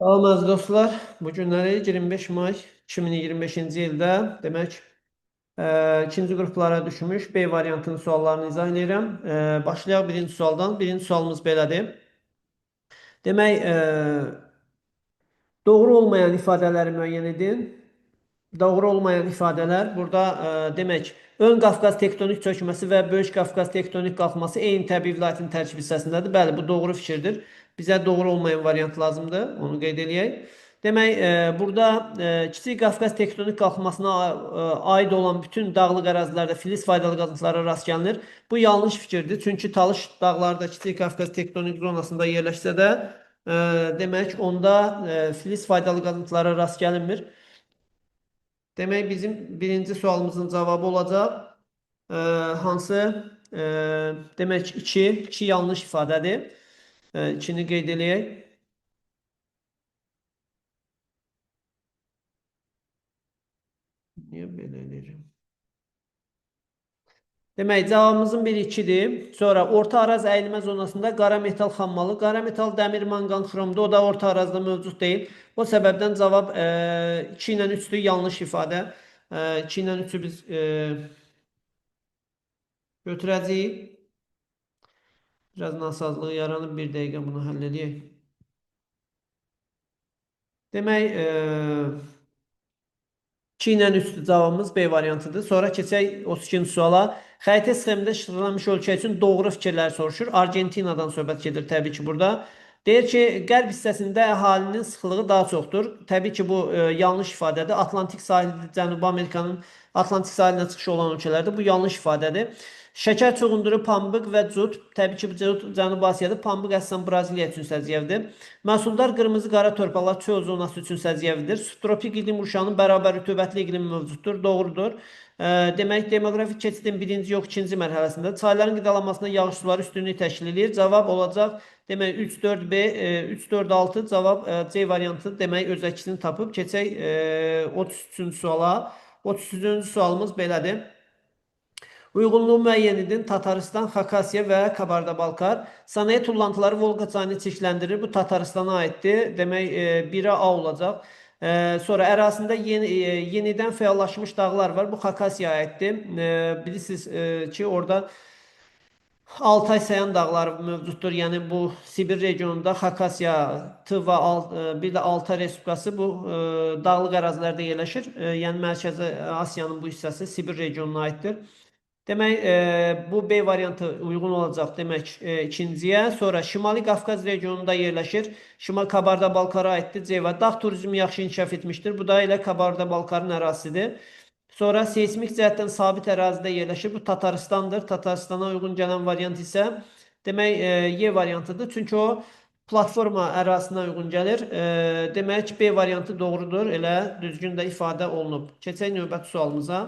Salam əziz dostlar. Bu günləri 25 may 2025-ci ildə, demək, ikinci qruplara düşmüş B variantının suallarını izah edirəm. Başlayaq birinci sualdan. Birinci sualımız belədir. Demək, doğru olmayan ifadələri müəyyən edin. Doğru olmayan ifadələr burada demək, Ön Qafqaz tektonik çökməsi və Böyük Qafqaz tektonik qalxması eyni təbii vilayətin tərkib hissəsindədir. Bəli, bu doğru fikirdir. Bizə doğru olmayan variant lazımdır. Onu qeyd eləyək. Demək, burada Kiçik Qafqaz tektonik qalxmasına aid olan bütün dağlıq ərazilərdə filiz faydalı qazıntılara rast gəlinir. Bu yanlış fikirdir. Çünki Talış dağları da Kiçik Qafqaz tektonik zonasında yerləşsə də, demək, onda filiz faydalı qazıntılara rast gəlinmir. Demək, bizim birinci sualımızın cavabı olacaq. Hansı? Demək, 2. 2 yanlış ifadədir. 2-ni qeyd eləyək. Niyə belə eləyirəm? Demək, cavabımızın biri 2-dir. Sonra Orta Araz əyilmə zonasında qara metal xammalı. Qara metal dəmir, manqan, xromdur. O da Orta Arazda mövcud deyil. O səbəbdən cavab 2 ilə 3-dür. Yanlış ifadə. 2 ilə 3-ü biz götürəcəyik. Biraz nasazlığı yaranıb, bir dəqiqə bunu həll eləyək. Demək, 2 ilə 3-dür cavabımız B variantıdır. Sonra keçək 32-ci suala. Xəritə sxemində şifrlənmiş ölkə üçün doğru fikirlər soruşur. Argentinadan söhbət gedir təbii ki burada. Deyir ki, qərb hissəsində əhalinin sıxlığı daha çoxdur. Təbii ki, bu yanlış ifadədir. Atlantik sahildə Cənubi Amerikanın Atlantik sahilinə çıxışı olan ölkələrdir. Bu yanlış ifadədir. Şəkər çuğunduru, pambıq və cut. Təbii ki, bu cut Cənubi Asiyadır. Pambıq əsasən Braziliya üçün səciyyəvidir. Məhsuldar qırmızı qara torpaqlar çöl zonası üçün səciyyəvidir. Subtropik iqlim qurşağının bərabər rütubətli iqlimi mövcuddur. Doğrudur. Demək, demoqrafik keçidin birinci yox, ikinci mərhələsində çayların qidalanmasında yağış suları üstünlük təşkil edir. Cavab olacaq. Demək, 3, 4, B, 3, 4, 6 cavab C variantı. Demək, öz əksini tapıb. Keçək 33-cü suala. 33-cü sualımız belədir. Uyğunluğu müəyyən edin. Tatarıstan, Xakasiya və Kabarda-Balkar. Sənaye tullantıları Volqa çayını çirkləndirir. Bu Tatarıstana aiddir. Demək, 1-ə A olacaq. Sonra ərazisində yenidən fəallaşmış dağlar var. Bu Xakasiyaya aiddir. Bilirsiniz ki, orada Altay Sayan dağları mövcuddur. Yəni bu Sibir regionunda Xakasiya, Tıva, bir də Altay Respublikası bu dağlıq ərazilərdə yerləşir. Yəni Mərkəzi Asiyanın bu hissəsi Sibir regionuna aiddir. Demək, bu B variantı uyğun olacaq demək, ikinciyə. Sonra Şimali Qafqaz regionunda yerləşir. Şimal Kabarda-Balkara aiddir. C və dağ turizmi yaxşı inkişaf etmişdir. Bu da elə Kabarda-Balkarın ərazisidir. Sonra seysmik cəhətdən sabit ərazidə yerləşir. Bu Tatarıstandır. Tatarıstana uyğun gələn variant isə demək, Y variantıdır. Çünki o platforma ərazisinə uyğun gəlir. Demək, B variantı doğrudur. Elə düzgün də ifadə olunub. Keçək növbəti sualımıza.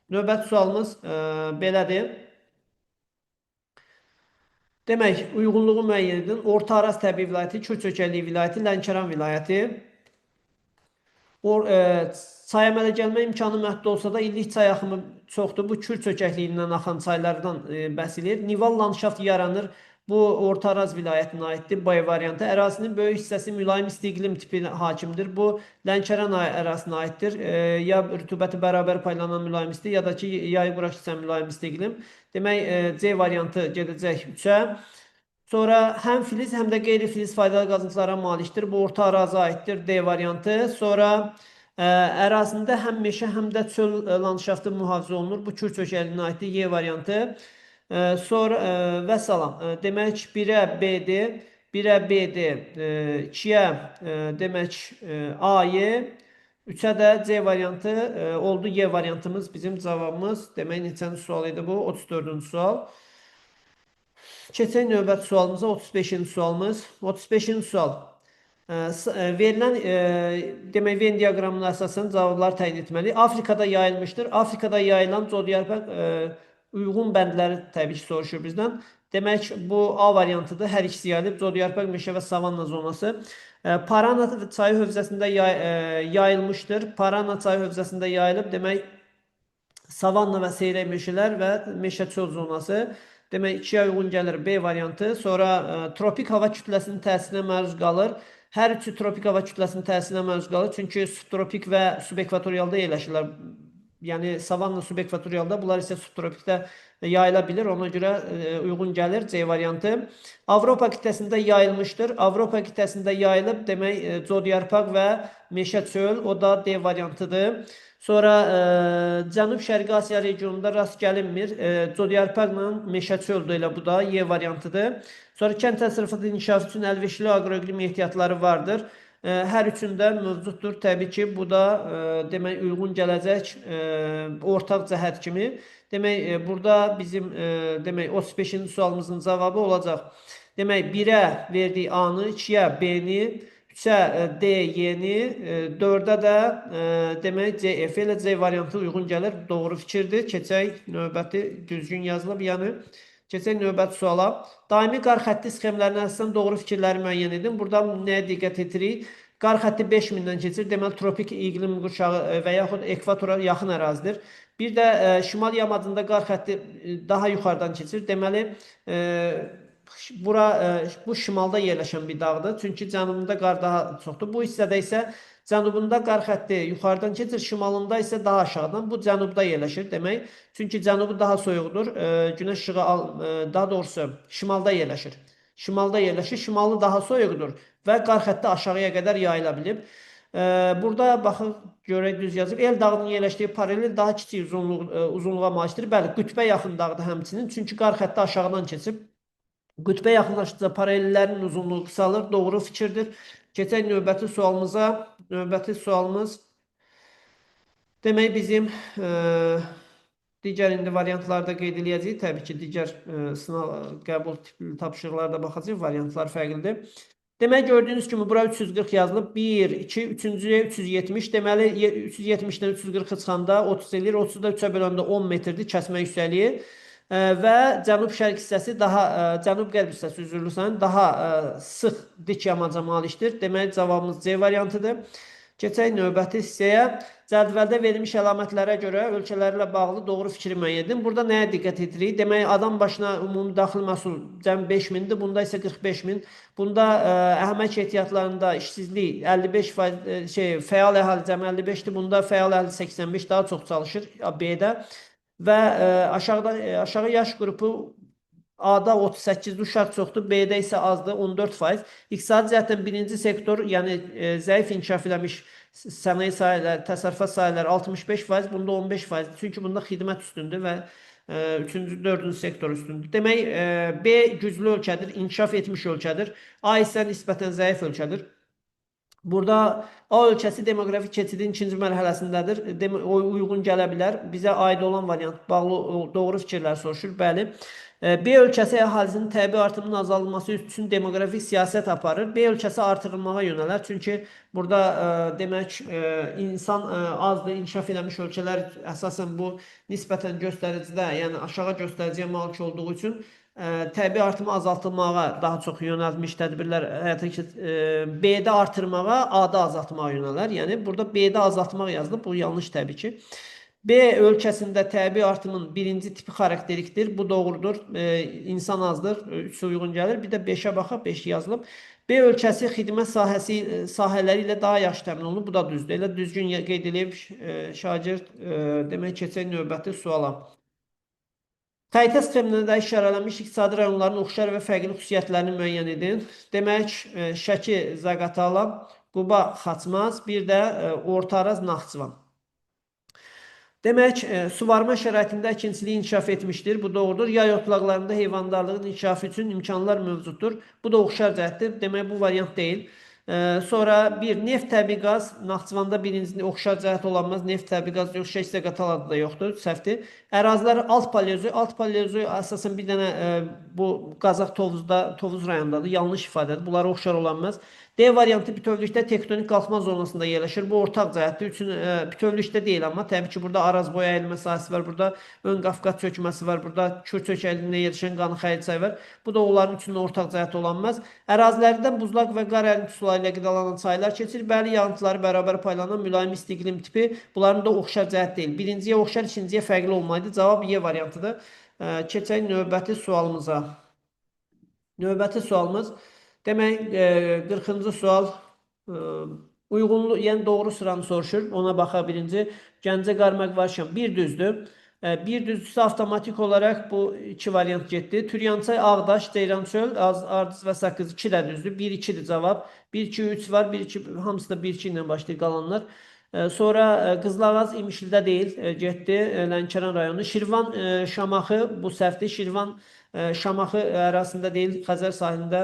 Növbəti sualımız belədir. Demək, uyğunluğu müəyyən edin. Orta Araz təbii vilayəti, Kür çökəkliyi vilayəti, Lənkəran vilayəti. Çay əmələ gəlmə imkanı məhdud olsa da illik çay axımı çoxdur. Bu Kür çökəkliyindən axan çaylardan bəhs eləyir. Nival landşaft yaranır. Bu Orta Araz vilayətinə aiddir. B variantı. Ərazinin böyük hissəsi mülayim isti iqlim tipi hakimdir. Bu Lənkəran ərazisinə aiddir. Ya rütubəti bərabər paylanan mülayim isti, ya da ki, yayı quraq keçən mülayim isti iqlim. Demək, C variantı gedəcək 3-ə. Sonra həm filiz, həm də qeyri-filiz faydalı qazıntılara malikdir. Bu Orta Arazə aiddir. D variantı. Sonra ərazində həm meşə, həm də çöl landşaftı mühafizə olunur. Bu Kür çökəkliyinə aiddir. Y variantı. Sonra vəssalam. Demək, 1-ə B-dir. 1-ə B-dir. 2-yə demək, A-Y. 3-ə də C variantı oldu. Y variantımız bizim cavabımız. Demək, neçənci sual idi bu? 34-cü sual. Keçək növbəti sualımıza. 35-ci sualımız. 35-ci sual. Verilən demək, Venn diaqramına əsasən cavabları təyin etməli. Afrikada yayılmışdır. Afrikada yayılan codyarpaq uyğun bəndləri təbii ki, soruşur bizdən. Demək, bu A variantıdır. Hər ikisi yayılıb. Codyarpaq, meşə və savanna zonası. Parana çayı hövzəsində yayılmışdır. Parana çayı hövzəsində yayılıb. Demək, savanna və seyrək meşələr və meşə çöl zonası. Demək 2-yə uyğun gəlir B variantı. Sonra tropik hava kütləsinin təsirinə məruz qalır. Hər üçü tropik hava kütləsinin təsirinə məruz qalır. Çünki subtropik və subekvatorialda yerləşirlər. Yəni savanna subekvatorialda, bunlar isə subtropikdə yayıla bilir. Ona görə uyğun gəlir C variantı. Avropa qitəsində yayılmışdır. Avropa qitəsində yayılıb, demək cod yarpaq və meşə çöl, o da D variantıdır. Sonra Cənub-Şərqi Asiya regionunda rast gəlinmir. Cod yarpaqla meşə çöldür elə bu da Y variantıdır. Sonra kənd təsərrüfatı inkişafı üçün əlverişli agroiqlim ehtiyatları vardır. Hər üçündə mövcuddur. Təbii ki, bu da demək uyğun gələcək ortaq cəhət kimi. Demək burada bizim demək 35-ci sualımızın cavabı olacaq. Demək 1-ə verdik A-nı, 2-yə B-ni, 3-ə D, Y-ni, 4-ə də demək C, F ilə C variantı uyğun gəlir. Doğru fikirdir. Keçək növbəti düzgün yazılıb, yəni keçək növbəti suala. Daimi qar xətti sxemlərinə əsasən doğru fikirləri müəyyən edin. Burada nəyə diqqət etirik? Qar xətti 5000-dən keçir. Deməli tropik iqlim qurşağı və yaxud ekvatora yaxın ərazidir. Bir də şimal yamacında qar xətti daha yuxarıdan keçir. Deməli bura bu şimalda yerləşən bir dağdır. Çünki cənubunda qar daha çoxdur. Bu hissədə isə cənubunda qar xətti yuxarıdan keçir, şimalında isə daha aşağıdan. Bu cənubda yerləşir demək. Çünki cənubu daha soyuqdur. Günəş işığı daha doğrusu şimalda yerləşir. Şimalda yerləşir. Şimalı daha soyuqdur və qar xətti aşağıya qədər yayıla bilib. Burada baxın görək düz yazıb. El dağının yerləşdiyi paralel daha kiçik uzunluğa malikdir. Bəli, qütbə yaxın dağdır həmçinin. Çünki qar xətti aşağıdan keçib. Qütbə yaxınlaşdıqca paralellərin uzunluğu qısalır. Doğru fikirdir. Keçək növbəti sualımıza. Növbəti sualımız demək bizim digər indi variantlarda qeyd eləyəcəyik. Təbii ki, digər sınav qəbul tipli tapşırıqlarda baxacağıq. Variantlar fərqlidir. Demək gördüyünüz kimi bura 340 yazılıb. 1, 2, 3-cüyə 370. Deməli 370-dən 340-ı çıxanda 30 eləyir. 30-u da 3-ə böləndə 10 metrdir kəsmə yüksəkliyi. Və cənub-şərq hissəsi daha cənub-qərb hissəsi üzr istəyirəm, daha sıx dik yamaca malikdir. Deməli cavabımız C variantıdır. Keçək növbəti hissəyə. Cədvəldə verilmiş əlamətlərə görə ölkələrlə bağlı doğru fikri müəyyən edin. Burada nəyə diqqət edirik? Demək, adam başına ümumi daxili məhsul cəmi 5000-dir, bunda isə 45000. Bunda əmək ehtiyatlarında işsizlik 55%, fəal əhali cəmi 55-dir, bunda fəal əhali 85 daha çox çalışır B-də. Və aşağı yaş qrupu A-da 38 uşaq çoxdur, B-də isə azdır, 14%. İqtisadi cəhətdən birinci sektor, yəni zəif inkişaf eləmiş sənaye sahələri, təsərrüfat sahələri 65%, bunda 15%. Çünki bunda xidmət üstündür və üçüncü, dördüncü sektor üstündür. Demək, B güclü ölkədir, inkişaf etmiş ölkədir. A isə nisbətən zəif ölkədir. Burada A ölkəsi demoqrafik keçidin ikinci mərhələsindədir. O uyğun gələ bilər. Bizə aid olan variant bağlı doğru fikirlər soruşur. Bəli. B ölkəsi əhalisinin təbii artımının azaldılması üçün demoqrafik siyasət aparır. B ölkəsi artırılmağa yönələr. Çünki burada demək insan azdır, inkişaf eləmiş ölkələr əsasən bu nisbətən göstəricidə, yəni aşağı göstəriciyə malik olduğu üçün təbii artımı azaltılmağa daha çox yönəltmiş tədbirlər həyata B-də artırmağa, A-da azaltmağa yönələr. Yəni burada B-də azaltmaq yazılıb. Bu yanlış təbii ki. B ölkəsində təbii artımın birinci tipi xarakterikdir. Bu doğrudur. İnsan azdır. 3 uyğun gəlir. Bir də 5-ə baxaq. 5 yazılıb. B ölkəsi xidmət sahələri ilə daha yaxşı təmin olunub. Bu da düzdür. Elə düzgün qeyd eləyib şagird. Demək keçək növbəti suala. Xəritə sxemində işarələnmiş iqtisadi rayonların oxşar və fərqli xüsusiyyətlərini müəyyən edin. Demək, Şəki, Zaqatala, Quba, Xaçmaz, bir də Orta Araz, Naxçıvan. Demək, suvarma şəraitində əkinçilik inkişaf etmişdir. Bu doğrudur. Yay otlaqlarında heyvandarlığın inkişafı üçün imkanlar mövcuddur. Bu da oxşar cəhətdir. Demək, bu variant deyil. Sonra bir neft, təbii qaz Naxçıvanda birinci oxşar cəhət olanmaz. Neft, təbii qaz yox, Şəki Zaqatalada da yoxdur, səhvdir. Ərazilər alt paleozoy, alt paleozoy əsasən bir dənə bu Qazax Tovuzda, Tovuz rayonundadır. Yanlış ifadədir. Bunlara oxşar olanmaz. D variantı bütövlükdə tektonik qalxma zonasında yerləşir. Bu ortaq cəhətdir. Üçün bütövlükdə deyil amma təbii ki, burada Araz boyu əyilmə sahəsi var, burada ön Qafqaz çökməsi var, burada Kür çökəkliyində yerləşən Qanıxəyil çayı var. Bu da onların üçünün ortaq cəhəti olanmaz. Ərazilərdən buzlaq və qar ərinti suları ilə qidalanan çaylar keçir. Bəli, yağıntıları bərabər paylanan mülayim isti iqlim tipi. Bunların da oxşar cəhət deyil. Birinciyə oxşar, ikinciyə fərqli olmalıdır. Cavab Y variantıdır. Keçək növbəti sualımıza. Növbəti sualımız, demək, 40-cı sual uyğunluq, yəni doğru sıranı soruşur. Ona baxaq birinci. Gəncə Qarmaq Varşan bir düzdür. Bir düzdürsə avtomatik olaraq bu iki variant getdi. Türyançay, Ağdaş, Ceyrançöl, Ardız və Saqqız 2 də düzdür. 1 2-dir cavab. 1 2 3 var. 1 2 hamısı da 1 2 ilə başlayır qalanlar. Sonra Qızılağaz İmişlidə deyil, getdi Lənkəran rayonu. Şirvan Şamaxı bu səhvdir. Şirvan Şamaxı ərazisində deyil, Xəzər sahilində,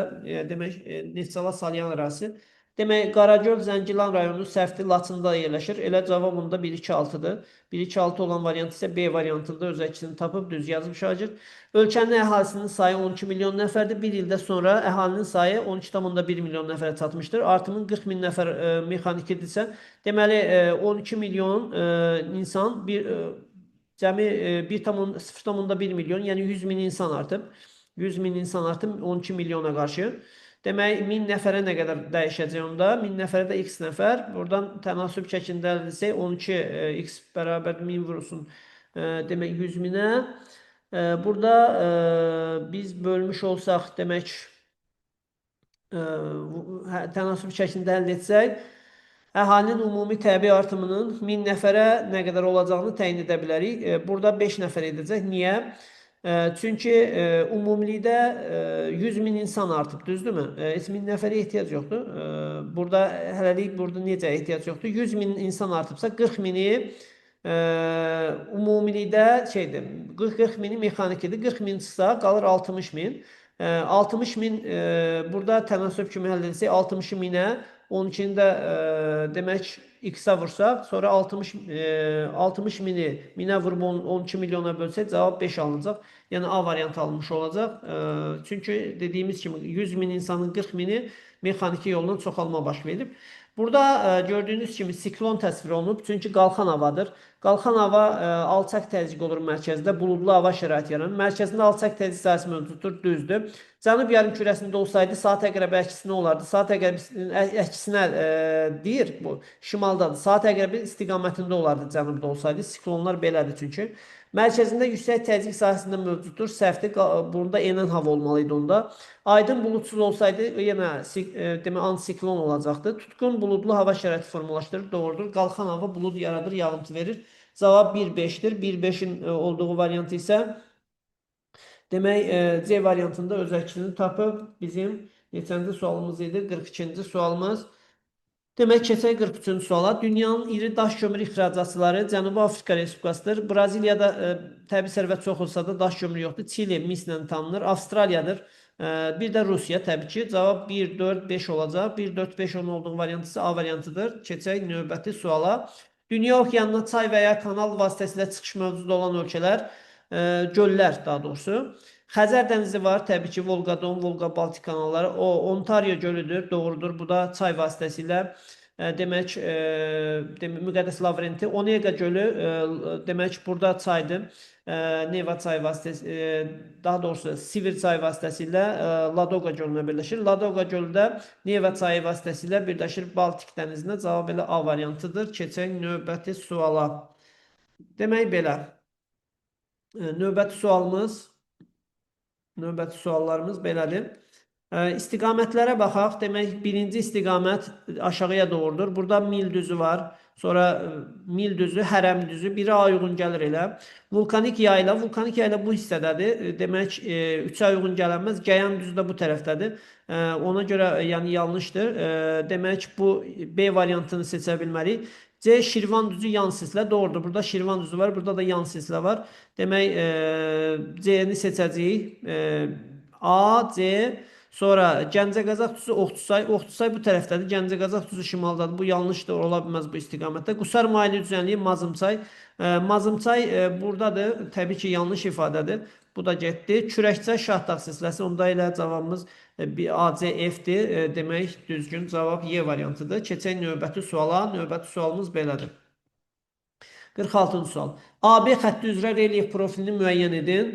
demək, Neftçala Salyan ərazisi. Demək, Qaragöl Zəngilan rayonu səhvdir, Laçında yerləşir. Elə cavab onda 1 2 6-dır. 1 2 6 olan variant isə B variantında öz əksini tapıb düz yazıb şagird. Ölkənin əhalisinin sayı 12 milyon nəfərdir. Bir ildə sonra əhalinin sayı 12,1 milyon nəfərə çatmışdır. Artımın 40 min nəfər mexanikidirsə, deməli 12 milyon insan bir cəmi 0,1 milyon, yəni 100 min insan artıb. 100 min insan artıb 12 milyona qarşı. Demək, 1000 nəfərə nə qədər dəyişəcək onda? 1000 nəfərə də x nəfər. Buradan tənasüb şəklində əldə etsək 12 x bərabər 1000 vurulsun demək 100 minə. Burada biz bölmüş olsaq, demək, tənasüb şəklində əldə etsək, əhalinin ümumi təbii artımının 1000 nəfərə nə qədər olacağını təyin edə bilərik. Burada 5 nəfər edəcək. Niyə? Çünki ümumilikdə 100 min insan artıb, düzdürmü? Heç 1000 nəfərə ehtiyac yoxdur. Burada hələlik burada necə ehtiyac yoxdur? 100 min insan artıbsa 40 mini ümumilikdə şeydir, 40 mini mexanikidir. 40 min çıxsa qalır 60 min. 60 min burada tənasüb kimi həll etsək 60 minə 12-ni də demək x-a vursaq, sonra 60 mini minə vurub 12 milyona bölsək cavab 5 alınacaq. Yəni A variantı alınmış olacaq. Çünki dediyimiz kimi 100 min insanın 40 mini mexaniki yolla çoxalma baş verib. Burada gördüyünüz kimi siklon təsvir olunub. Çünki qalxan havadır. Qalxan hava alçaq təzyiq olur mərkəzdə. Buludlu hava şəraiti yaranır. Mərkəzində alçaq təzyiq sahəsi mövcuddur, düzdür. Cənub yarımkürəsində olsaydı saat əqrəbi əksinə olardı. Saat əqrəbinin əksinə deyir bu şimaldadır. Saat əqrəbi istiqamətində olardı cənubda olsaydı. Siklonlar belədir çünki. Mərkəzində yüksək təzyiq sahəsində mövcuddur. Səhvdir. Burada enən hava olmalı idi onda. Aydın buludsuz olsaydı yenə demək antisiklon olacaqdı. Tutqun buludlu hava şəraiti formalaşdırır. Doğrudur. Qalxan hava bulud yaradır, yağıntı verir. Cavab 1-5-dir. 1-5-in olduğu variantı isə demək C variantında öz əksini tapıb bizim neçənci sualımız idi? 42-ci sualımız. Demək, keçək 43-cü suala. Dünyanın iri daş kömürü ixracatçıları Cənubi Afrika Respublikasıdır. Braziliyada təbii sərvət çox olsa da daş kömürü yoxdur. Çili mislə tanınır. Avstraliyadır. Bir də Rusiya təbii ki. Cavab 1, 4, 5 olacaq. 1, 4, 5 onun olduğu variantı isə A variantıdır. Keçək növbəti suala. Dünya okeanına çay və ya kanal vasitəsilə çıxış mövcud olan ölkələr, göllər daha doğrusu. Xəzər dənizi var, təbii ki, Volqa-Don, Volqa-Baltik kanalları. O Ontario gölüdür, doğrudur. Bu da çay vasitəsilə demək, Müqəddəs Lavrenti. Onega gölü, demək, burada çaydır. Neva çayı vasitəsi, daha doğrusu Sivir çayı vasitəsilə Ladoqa gölünə birləşir. Ladoqa gölü də Neva çayı vasitəsilə birləşir Baltik dənizinə. Cavab elə A variantıdır. Keçək növbəti suala. Demək belə. Növbəti sualımız. Növbəti suallarımız belədir. İstiqamətlərə baxaq. Demək, birinci istiqamət aşağıya doğrudur. Burada mil düzü var. Sonra mil düzü, hərəm düzü. Biri A uyğun gəlir elə. Vulkanik yayla. Vulkanik yayla bu hissədədir. Demək, 3-ə uyğun gələnməz. Gəyan düzü də bu tərəfdədir. Ona görə yəni yanlışdır. Demək, bu B variantını seçə bilməliyik. C Şirvan düzü yan silsilə. Doğrudur. Burada Şirvan düzü var. Burada da yan silsilə var. Demək, C-ni seçəcəyik. A, C, sonra Gəncə-Qazax düzü Oxçusay. Oxçusay bu tərəfdədir. Gəncə-Qazax düzü şimaldadır. Bu yanlışdır. Ola bilməz bu istiqamətdə. Qusar maili düzənliyi Mazımçay. Mazımçay buradadır. Təbii ki, yanlış ifadədir. Bu da getdi. Kürəkçay Şahdağ silsiləsi. Onda elə cavabımız A, C, F-dir. Demək, düzgün cavab Y variantıdır. Keçək növbəti suala. Növbəti sualımız belədir. 46-cı sual. AB xətti üzrə relyef profilini müəyyən edin.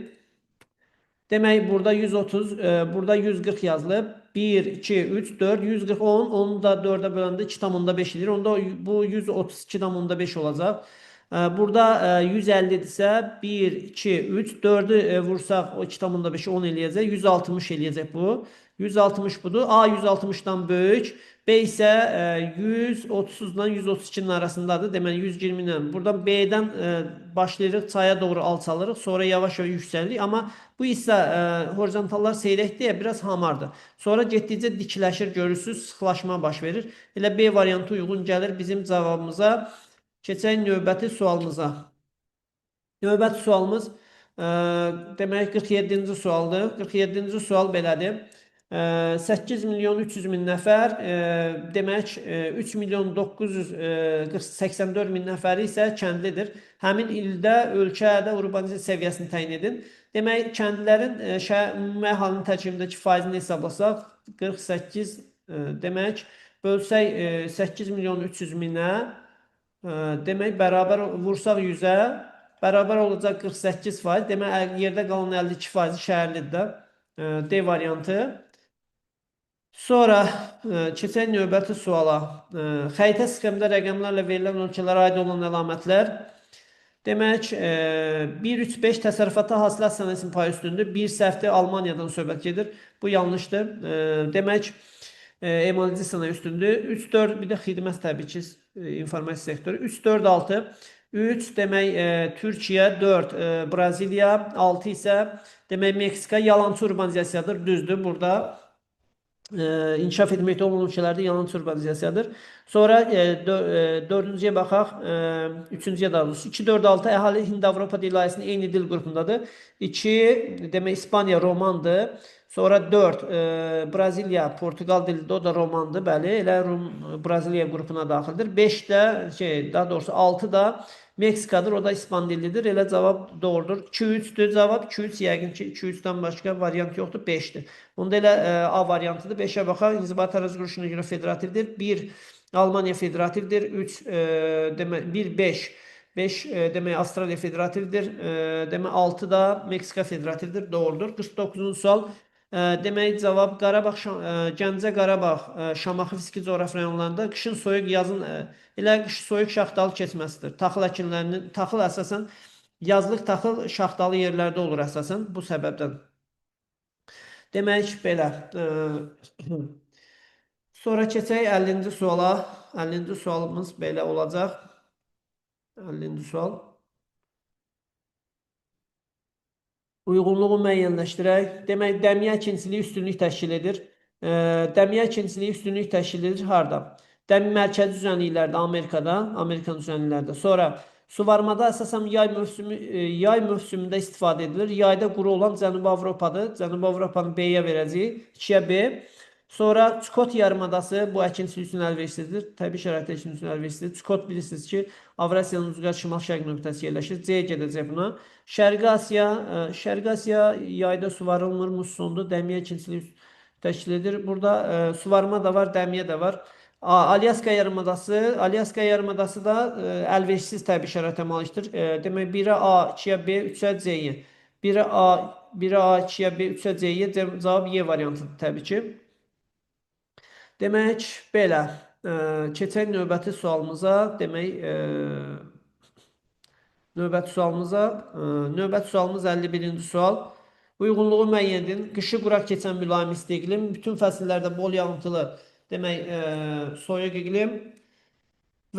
Demək, burada 130, burada 140 yazılıb. 1, 2, 3, 4, 140, 10. Onu da 4-ə böləndə 2,5 edir. Onda bu 132,5 olacaq. Burada 150-dirsə 1, 2, 3, 4-ü vursaq o 2,5 10 eləyəcək. 160 eləyəcək bu. 160 budur. A 160-dan böyük. B isə 130 ilə 132-nin arasındadır. Deməli 120 ilə. Buradan B-dən başlayırıq, çaya doğru alçalırıq. Sonra yavaş-yavaş yüksəlirik. Amma bu hissə horizontallar seyrəkdir, biraz hamardır. Sonra getdikcə dikləşir, görürsünüz, sıxlaşma baş verir. Elə B variantı uyğun gəlir bizim cavabımıza. Keçək növbəti sualımıza. Növbəti sualımız demək 47-ci sualdır. 47-ci sual belədir. 8 milyon 300 min nəfər, demək 3 milyon 984 min nəfəri isə kəndlidir. Həmin ildə ölkədə urbanizasiya səviyyəsini təyin edin. Demək, kəndlilərin ümumi əhalinin tərkibindəki faizini hesablasaq 48, demək, bölsək 8 milyon 300 minə, demək, bərabər vursaq 100-ə, bərabər olacaq 48%. Demək, yerdə qalan 52% şəhərlidir də. D variantı. Sonra keçək növbəti suala. Xəritə sxemdə rəqəmlərlə verilən ölkələrə aid olan əlamətlər. Demək, 1, 3, 5 təsərrüfatda hasilat sənayesinin payı üstündür. 1 səhvdir, Almaniyadan söhbət gedir. Bu yanlışdır. Demək, emal edici sənaye üstündür. 3, 4, bir də xidmət təbii ki, informasiya sektoru. 3, 4, 6. 3 demək Türkiyə, 4 Braziliya, 6 isə demək Meksika yalançı urbanizasiyadır. Düzdür burada. İnkişaf etməkdə olan ölkələrdə yalançı urbanizasiyadır. Sonra dördüncüyə baxaq, üçüncüyə daha doğrusu 2, 4, 6 əhali Hind-Avropa dil ailəsinin eyni dil qrupundadır. 2 demək İspaniya romandır. Sonra 4 Braziliya Portuqal dilində, o da romandır, bəli, elə Rum Braziliya qrupuna daxildir. 5 də daha doğrusu 6 da Meksikadır, o da İspan dillidir. Elə cavab doğrudur. 2-3-dür cavab. 2-3 yəqin ki 2-3-dən başqa variant yoxdur. 5-dir. Bunda elə A variantıdır. 5-ə baxaq. İnzibati ərazi quruluşuna görə federativdir. 1 Almaniya federativdir. 3 demək 1 5 5 demək Avstraliya federativdir. Demək 6 da Meksika federativdir. Doğrudur. 49-cu sual. Demək cavab Qarabağ, Gəncə, Qarabağ, Şamaxı fiziki coğrafi rayonlarında qışın soyuq, yazın elə qış soyuq şaxtalı keçməsidir. Taxıl əkinlərinin taxıl əsasən yazlıq taxıl şaxtalı yerlərdə olur əsasən bu səbəbdən. Demək belə. Sonra keçək 50-ci suala. 50-ci sualımız belə olacaq. 50-ci sual. Uyğunluğu müəyyənləşdirək. Demək, dəmiyə əkinçiliyi üstünlük təşkil edir. Dəmiyə əkinçiliyi üstünlük təşkil edir harda? Dəmi mərkəzi düzənliklərdə, Amerikada, Amerikan düzənliklərdə. Sonra suvarmada əsasən yay mövsümü yay mövsümündə istifadə edilir. Yayda quru olan Cənubi Avropadır. Cənubi Avropanı B-yə verəcəyik. 2-yə B. Sonra Çukot yarımadası bu əkinçilik üçün əlverişlidir. Təbii şəraitlər üçün əlverişlidir. Çukot bilirsiniz ki, Avrasiyanın ucqar şimal-şərq nöqtəsi yerləşir. C gedəcək buna. Şərqi Asiya, Şərqi Asiya yayda suvarılmır, mussondur. Dəmiyə əkinçiliyi təşkil edir. Burada suvarma da var, dəmiyə də var. Alyaska yarımadası, Alyaska yarımadası da əlverişsiz təbii şəraitə malikdir. Demək 1-ə A, 2-yə B, 3-ə C-yə. 1-ə A, 1-ə A, 2-yə B, 3-ə C-yə. Cavab Y variantıdır təbii ki. Demək, belə. Keçək növbəti sualımıza. Demək, növbəti sualımıza. Növbəti sualımız 51-ci sual. Uyğunluğu müəyyən edin. Qışı quraq keçən mülayim isti iqlim, bütün fəsillərdə bol yağıntılı, demək, soyuq iqlim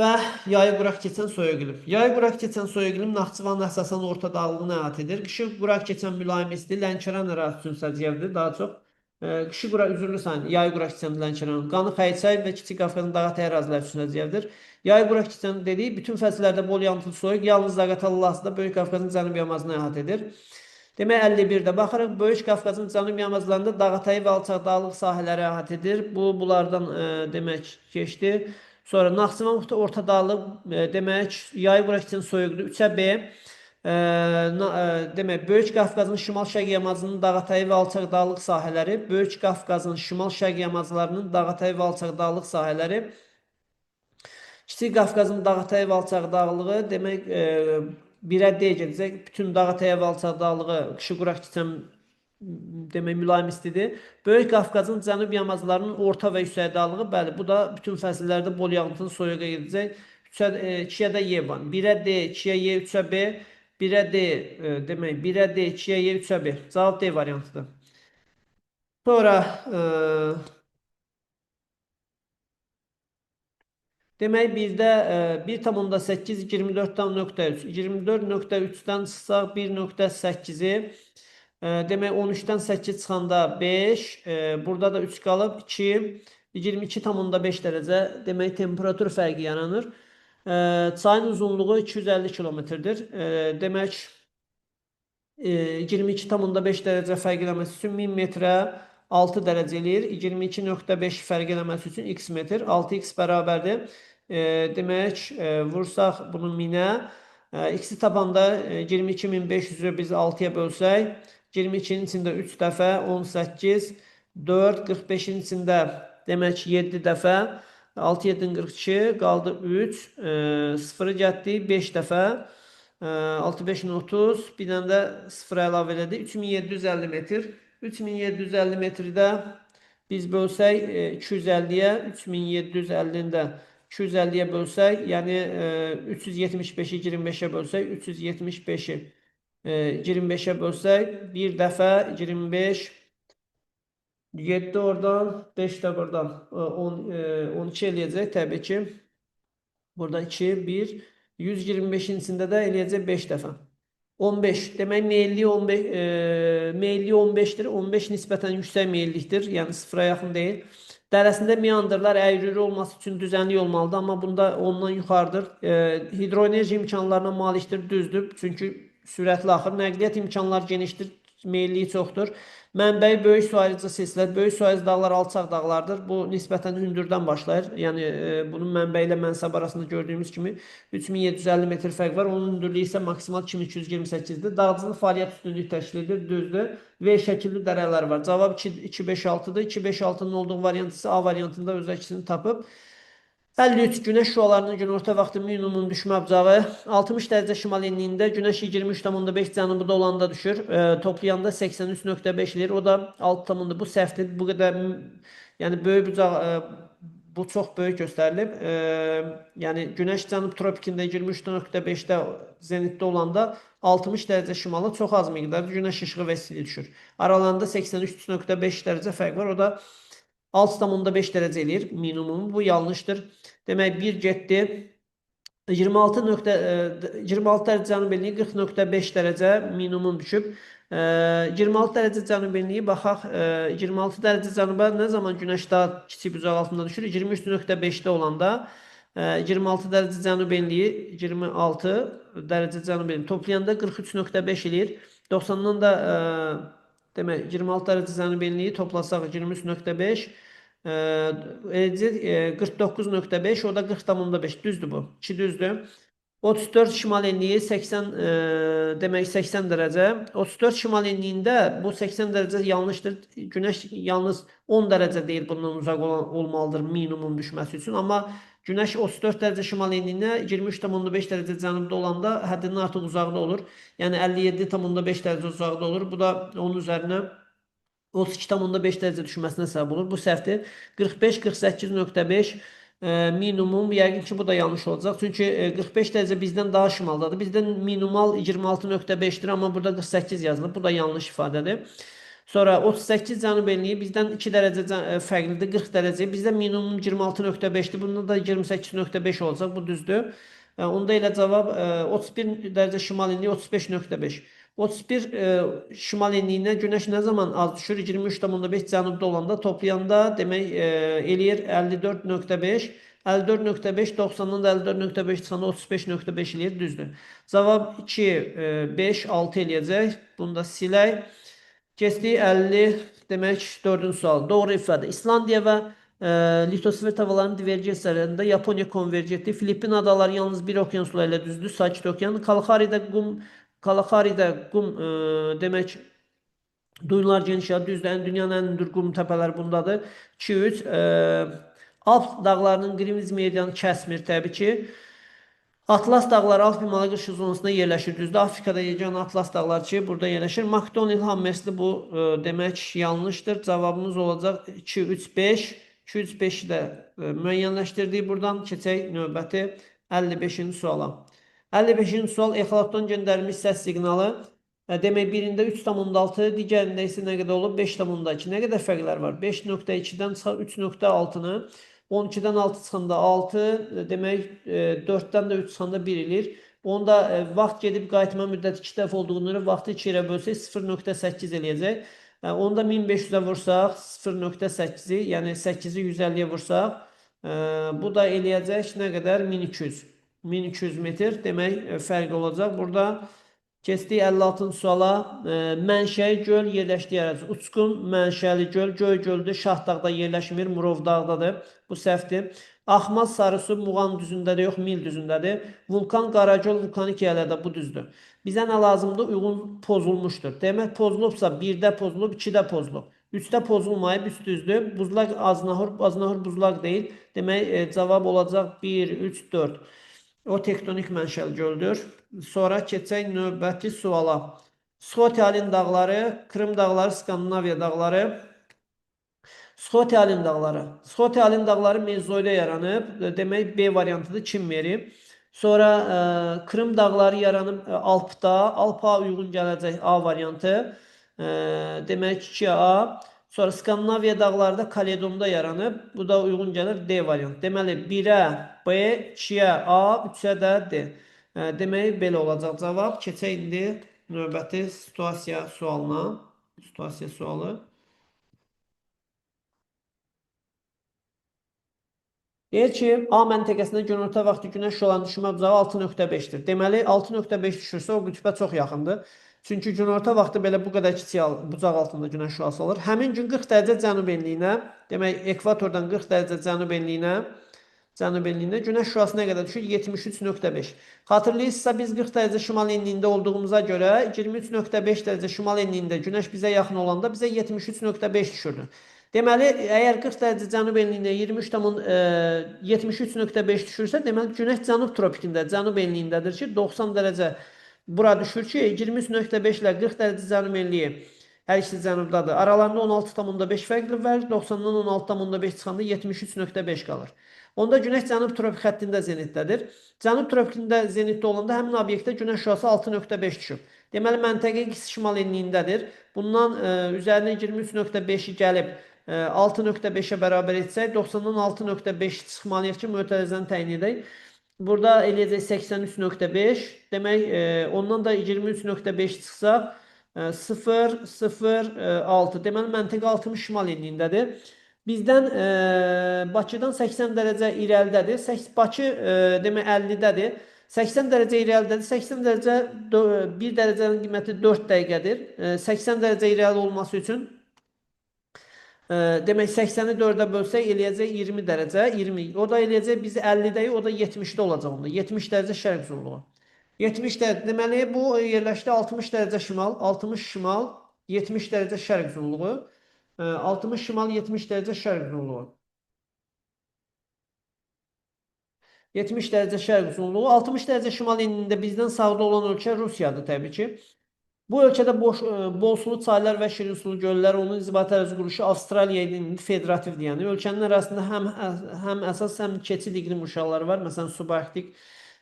və yayı quraq keçən soyuq iqlim. Yayı quraq keçən soyuq iqlim Naxçıvanın əsasən orta dağlığını əhatə edir. Qışı quraq keçən mülayim isti Lənkəran ərazisi üçün səciyyəvidir daha çox. Qışı quraq üzürlü sayın, yayı quraq keçən Lənkəran, Qanı Xəyçay və Kiçik Qafqazın dağ ərazilər üçün səciyyəvidir. Yayı quraq keçən dediyi bütün fəsillərdə bol yağıntılı soyuq, yalnız Zaqatala Lasında Böyük Qafqazın cənub yamacını əhatə edir. Demək 51-də baxırıq. Böyük Qafqazın cənub yamaclarında dağətəyi və alçaq dağlıq sahələri əhatə edir. Bu bunlardan demək keçdi. Sonra Naxçıvan orta dağlıq demək yayı quraq keçən soyuqdur. 3-ə B. Demək Böyük Qafqazın şimal-şərq yamacının dağətəyi və alçaq dağlıq sahələri, Böyük Qafqazın şimal-şərq yamaclarının dağətəyi və alçaq dağlıq sahələri, Kiçik Qafqazın dağətəyi və alçaq dağlığı, demək 1-ə D gedəcək. Bütün dağətəyi və alçaq dağlığı qışı quraq keçən demək mülayim istidir. Böyük Qafqazın cənub yamaclarının orta və yüksək dağlığı, bəli, bu da bütün fəsillərdə bol yağıntılı soyuğa gedəcək. 2-yə də Y var. 1-ə D, 2-yə Y, 3-ə B. 1-ə D, demək 1-ə D, 2-yə Y, 3-ə B. Cavab D variantıdır. Sonra demək birdə 1,8 24,3. 24,3-dən çıxsaq 1,8-i demək 13-dən 8 çıxanda 5, burada da 3 qalıb 2, 22,5 dərəcə demək temperatur fərqi yaranır. Çayın uzunluğu 250 kilometrdir. Demək 22,5 dərəcə fərq eləməsi üçün 1000 metrə 6 dərəcə eləyir. 22,5 fərq eləməsi üçün x metr. 6x bərabərdir. Demək, vursaq bunu 1000-ə, x-i tapanda 22.500-ü biz 6-ya bölsək, 22-nin içində 3 dəfə, 18, 4, 45-in içində demək 7 dəfə, 6, 7, 42, qaldı 3, 0-ı getdi 5 dəfə, 6, 5, 30, bir dənə də 0 əlavə elədik, 3750 metr. 3750 metrdə biz bölsək 250-yə, 3750-ni də 250-yə bölsək, yəni 375-i 25-ə bölsək, 375-i 25-ə bölsək, bir dəfə 25, 7 oradan, 5 də buradan, 10, 12 eləyəcək təbii ki. Burada 2, 1, 125-in içində də eləyəcək 5 dəfə. 15. Demək meyilliyi 15, meyilliyi 15-dir. 15 nisbətən yüksək meyillikdir. Yəni sıfıra yaxın deyil. Dərəsində meandrlar əyri-üyrü olması üçün düzənlik olmalıdır, amma bunda ondan yuxarıdır. Hidroenerji imkanlarına malikdir, düzdür. Çünki sürətli axır. Nəqliyyat imkanları genişdir, meyilliyi çoxdur. Mənbəyi böyük su ayırıcı silsilə. Böyük su ayırıcı dağlar alçaq dağlardır. Bu nisbətən hündürdən başlayır. Yəni bunun mənbəyi ilə mənsəb arasında gördüyümüz kimi 3750 metr fərq var. Onun hündürlüyü isə maksimal 2228-dir. Dağcılıq fəaliyyət üstünlük təşkil edir, düzdür. V şəkilli dərələr var. Cavab 2, 2, 5, 6-dır. 2, 5, 6-nın olduğu variant isə A variantında öz əksini tapıb. 53 günəş şüalarının günorta vaxtı minimum düşmə bucağı 60 dərəcə şimal enliyində günəş 23,5 cənubuda olanda düşür. Toplayanda 83,5 eləyir. O da 6,0 bu səhvdir. Bu qədər, yəni böyük bucaq, bu çox böyük göstərilib. Yəni günəş cənub tropikində 23,5-də zenitdə olanda 60 dərəcə şimala çox az miqdarda günəş işığı və istilik düşür. Aralarında 83,5 dərəcə fərq var. O da 6,5 dərəcə eləyir minimumu. Bu yanlışdır. Demək 1 getdi. 26 dərəcə cənub enliyi 40,5 dərəcə minimum düşüb. 26 dərəcə cənub enliyi baxaq, 26 dərəcə cənuba nə zaman günəş daha kiçik bucaq altında düşür? 23,5-də olanda 26 dərəcə cənub enliyi 26 dərəcə cənub enliyi toplayanda 43,5 eləyir. 90-dan da demək 26 dərəcə cənub enliyi toplasaq 23,5 eləyəcək 49,5, o da 40,5 düzdür bu. 2 düzdür. 34 şimal enliyi 80, demək 80 dərəcə. 34 şimal enliyində bu 80 dərəcə yanlışdır. Günəş yalnız 10 dərəcə deyil bundan uzaq olmalıdır minimum düşməsi üçün. Amma günəş 34 dərəcə şimal enliyinə 23,5 dərəcə cənubda olanda həddindən artıq uzaqda olur. Yəni 57,5 dərəcə uzaqda olur. Bu da onun üzərinə 32,5 dərəcə düşməsinə səbəb olur. Bu səhvdir. 45, 48,5 minimum. Yəqin ki, bu da yanlış olacaq. Çünki 45 dərəcə bizdən daha şimaldadır. Bizdən minimal 26,5-dir, amma burada 48 yazılıb. Bu da yanlış ifadədir. Sonra 38 cənub enliyi bizdən 2 dərəcə fərqlidir, 40 dərəcə. Bizdə minimum 26,5-dir. Bunda da 28,5 olacaq. Bu düzdür. Onda elə cavab 31 dərəcə şimal enliyi 35,5. 31 şimal enliyinə günəş nə zaman az düşür? 23,5 cənubda olanda toplayanda demək eləyir 54,5. 54,5 90-dan da 54,5 çıxanda 35,5 eləyir, düzdür. Cavab 2, 5, 6 eləyəcək. Bunu da silək. Keçdik 50, demək 4-cü sual. Doğru ifadə. İslandiya və litosfer tavalarının divergensiyasında Yaponiya konvergentli. Filippin adaları yalnız bir okeanusla ilə düzdür. Sakit okean. Kalahari'də qum demək duyunlar geniş ya düzdür. Ən dünyanın ən hündür qum təpələri bundadır. 2 3 Alp dağlarının Greenwich meridianı kəsmir təbii ki. Atlas dağları Alp Himalaya qış zonasında yerləşir. Düzdür. Afrikada yeganə Atlas dağları ki, burada yerləşir. McDonnell Hammersley bu demək yanlışdır. Cavabımız olacaq 2 3 5. 2 3 5-i də müəyyənləşdirdik buradan. Keçək növbəti 55-ci suala. 55-ci sual exalatdan göndərilmiş səs siqnalı. Demək, birində 3,6, digərində isə nə qədər olub? 5,2. Nə qədər fərqlər var? 5,2-dən çıxar 3,6-nı. 12-dən 6 çıxanda 6, demək 4-dən də 3 çıxanda 1 eləyir. Onda vaxt gedib qayıtma müddəti 2 dəfə olduğuna görə vaxtı 2 yerə bölsək 0,8 eləyəcək. Onda 1500-ə vursaq 0,8-i, yəni 8-i 150-yə vursaq, bu da eləyəcək nə qədər? 1200. 1200 metr demək fərq olacaq. Burada keçdik 56-cı suala. Mənşəyi göl yerləşdiyi ərazi. Uçqun mənşəli göl, Göygöldür, Şahdağda yerləşmir, Murovdağdadır. Bu səhvdir. Axmaz Sarısu Muğan düzündədir, yox Mil düzündədir. Vulkan Qaragöl vulkanik yerlərdə, bu düzdür. Bizə nə lazımdır? Uyğun pozulmuşdur. Demək pozulubsa 1-də pozulub, 2-də pozulub. 3-də pozulmayıb, 3 düzdür. Buzlaq Aznahur, Aznahur buzlaq deyil. Demək cavab olacaq 1, 3, 4. O tektonik mənşəli göldür. Sonra keçək növbəti suala. Skotialin dağları, Krım dağları, Skandinaviya dağları. Skotialin dağları. Skotialin dağları Mezoyda yaranıb. Demək B variantıdır, Çinmeri. Sonra Krım dağları yaranıb Alpda. Alpa uyğun gələcək A variantı. Demək 2A. Sonra Skandinaviya dağları da Kaledonda yaranıb. Bu da uyğun gəlir D variantı. Deməli 1-ə B, 2-yə A, 3-ə də D. Demək belə olacaq cavab. Keçək indi növbəti situasiya sualına. Situasiya sualı. Deyir ki, A məntəqəsində günorta vaxtı günəş şüalarının düşmə bucağı 6,5-dir. Deməli 6,5 düşürsə o qütbə çox yaxındır. Çünki günorta vaxtı belə bu qədər kiçik bucaq altında günəş şüası alır. Həmin gün 40 dərəcə cənub enliyinə, demək ekvatordan 40 dərəcə cənub enliyinə günəş şüası nə qədər düşür? 73,5. Xatırlayırsınızsa biz 40 dərəcə şimal enliyində olduğumuza görə 23,5 dərəcə şimal enliyində günəş bizə yaxın olanda bizə 73,5 düşürdü. Deməli, əgər 40 dərəcə cənub enliyində 73,5 düşürsə, deməli günəş cənub tropikində, cənub enliyindədir ki, 90 dərəcə bura düşür ki, 23,5 ilə 40 dərəcə cənub enliyi hər ikisi cənubdadır. Aralarında 16,5 fərqli var. 90-dan 16,5 çıxanda 73,5 qalır. Onda günəş cənub tropik xəttində zenitdədir. Cənub tropikində zenitdə olanda həmin obyektə günəş şüası 6,5 düşüb. Deməli, məntəqə X şimal enliyindədir. Bundan üzərinə 23,5-i gəlib 6,5-ə bərabər etsək, 90-dan 6,5 çıxmalıyıq ki, mötərizəni təyin edək. Burada eləyəcək 83,5. Demək, ondan da 23,5 çıxsaq 0, 0, 6. Deməli, məntəqə 60 şimal enliyindədir. Bizdən Bakıdan 80 dərəcə irəlidədir. Bakı demək 50-dədir. 80 dərəcə irəlidədir. 80 dərəcə 1 dərəcənin qiyməti 4 dəqiqədir. 80 dərəcə irəli olması üçün demək 80-i 4-ə bölsək eləyəcək 20 dərəcə. 20. O da eləyəcək biz 50-dəyik, o da 70-də olacaq onda. 70 dərəcə şərq uzunluğu. 70 dərəcə. Deməli bu yerləşdi 60 dərəcə şimal, 60 şimal, 70 dərəcə şərq uzunluğu. 60 şimal, 70 dərəcə şərq uzunluğu. 70 dərəcə şərq uzunluğu. 60 dərəcə şimal enliyində bizdən sağda olan ölkə Rusiyadır təbii ki. Bu ölkədə bol sulu çaylar və şirin sulu göllər, onun inzibati ərazi quruluşu Avstraliya ilə indi federativdir. Yəni ölkənin ərazisində həm əsas, həm keçid iqlim qurşaqları var. Məsələn, subarktik,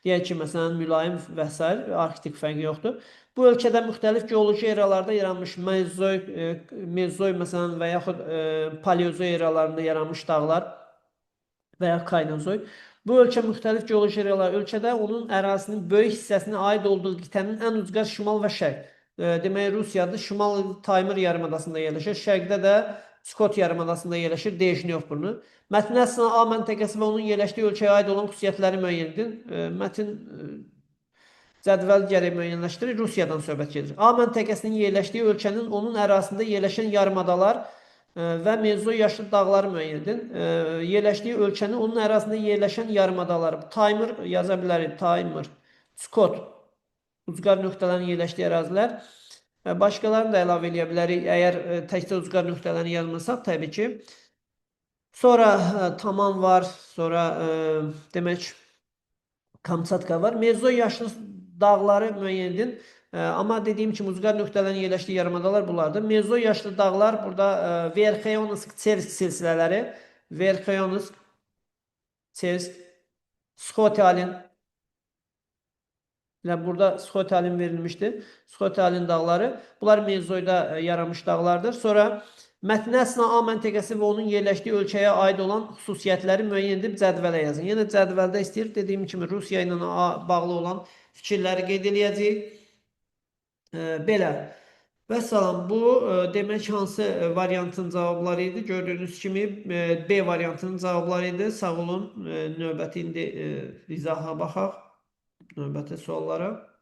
deyək ki, məsələn, mülayim və s. Arktik fərqi yoxdur. Bu ölkədə müxtəlif geoloji eralarda yaranmış mezoy məsələn və yaxud paleozoy eralarında yaranmış dağlar və ya kaynozoy. Bu ölkə müxtəlif geoloji eralar ölkədə onun ərazisinin böyük hissəsinə aid olduğu qitənin ən ucqar şimal və şərq. Demək Rusiyadır. Şimal Taymır yarımadasında yerləşir. Şərqdə də Skot yarımadasında yerləşir. Dejnyov burnu. Mətnin əslində A məntəqəsi və onun yerləşdiyi ölkəyə aid olan xüsusiyyətləri müəyyən edin. Mətin cədvəl gərək müəyyənləşdirir. Rusiyadan söhbət gedir. A məntəqəsinin yerləşdiyi ölkənin onun ərazisində yerləşən yarımadalar və mezoy yaşlı dağları müəyyən edin. Yerləşdiyi ölkənin onun ərazisində yerləşən yarımadaları. Taymır yaza bilərik. Taymır, Skot, ucqar nöqtələrin yerləşdiyi ərazilər. Başqalarını da əlavə eləyə bilərik. Əgər təkcə ucqar nöqtələrini yazmasaq, təbii ki. Sonra Taman var, sonra demək Kamçatka var. Mezoy yaşlı dağları müəyyən edin. Amma dediyim kimi ucqar nöqtələrin yerləşdiyi yarımadalar bunlardır. Mezoy yaşlı dağlar burada Verkhoyansk, Çersk silsilələri, Verkhoyansk, Çersk, Skotialin, Elə burada Skotalin verilmişdi. Skotalin dağları. Bunlar Mezoyda yaranmış dağlardır. Sonra mətnə əsna A məntəqəsi və onun yerləşdiyi ölkəyə aid olan xüsusiyyətləri müəyyən edib cədvələ yazın. Yenə cədvəldə istəyir. Dediyim kimi Rusiya ilə bağlı olan fikirləri qeyd eləyəcəyik. Belə. Vəssalam, bu demək hansı variantın cavabları idi? Gördüyünüz kimi B variantının cavabları idi. Sağ olun. Növbəti indi izaha baxaq. Növbəti suallara.